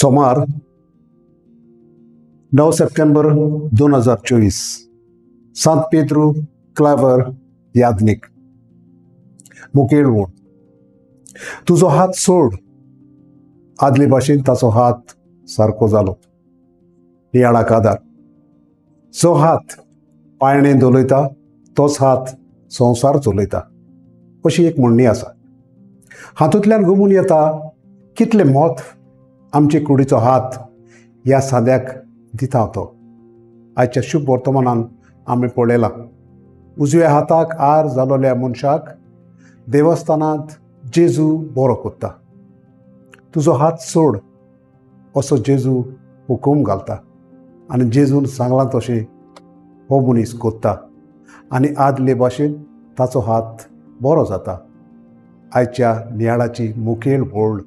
सोमार 9 सप्टेंबर 2024, सांत पेद्रू क्लावर याज्ञिक. मुखेल ओळ: तुजो हात सोड. आदले भाशेन ताचो हात सारको जालो. नियाळाक आदार: जो हात पायणें धोलयता तोच हात संवसार चलयता, अशी एक म्हणणी आसा. हातूंतल्यान घुमून येता कितलें म्हत्व आमचे कुडीचो हात ह्या साद्याक दिता तो. आयच्या शुभ वर्तमानान आमी पळयलां, उजव्या हाताक आर जालोल्या मनशाक देवस्थानांत जेजू बरो कोत्ता. तुजो हात सोड असो जेजू हुकूम घालता आनी जेजून सांगलां तशें हो मनीस कोत्ता आनी आदले भाशेन ताचो हात बरो जाता. आयच्या नियाळाची मुखेल ओळ: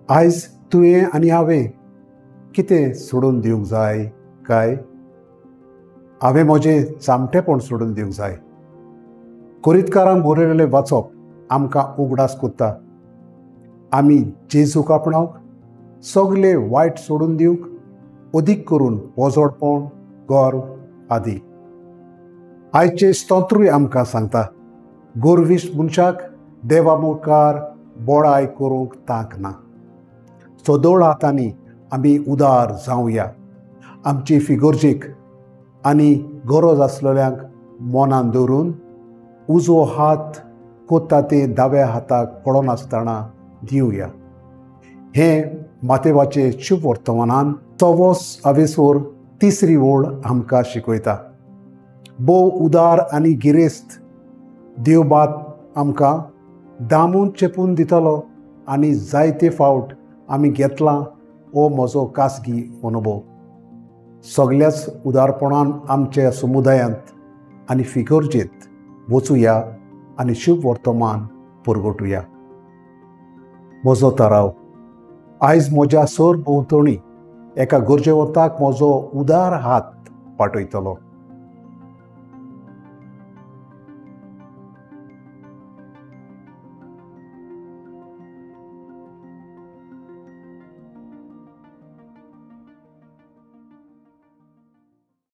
आयज तुवें आनी हांवें कितें सोडून दिवंक जाय काय? हांवें म्हजें चामटेपण सोडून दिवंक जाय. कोरितकारांक बरयलें वाचप आमकां उगडास कोत्ता, आमी जेजूक आपणावंक, सगळे वायट सोडून दिवंक, अदीक करून पोजोडपण, गर्व आदी. आयचें स्तोत्रूय आमकां सांगता, गोरविश्ट मनशाक देवा मुखार बोडाय करूंक तांक ना. सदोळ हातांनी आमी उदार जावया, आमची फिगोर्जीक आनी गरज आसलेल्यांक मनान दवरून उजवो हात कोत्ता ते दाव्या हाताक कळनासतना दिवया. हें मातेवाचें शुभ वर्तमानान चवस आवेसोर तिसरी ओळ आमकां शिकयता. भोव उदार आनी गिरेस्त देवबात आमकां दामून चेपून दितलो आनी जायते फावट आमी घेतलां हो म्हजो खासगी अनुभव. सगल्याच उदारपणान आमच्या समुदायांत आनी फिगोर्जेंत वचुया आनी शुभ वर्तमान परगटुया. म्हजो थाराव: आयज म्हज्या सरभोंवतणी एका गरजेवंताक म्हजो उदार हात पाठयतलो.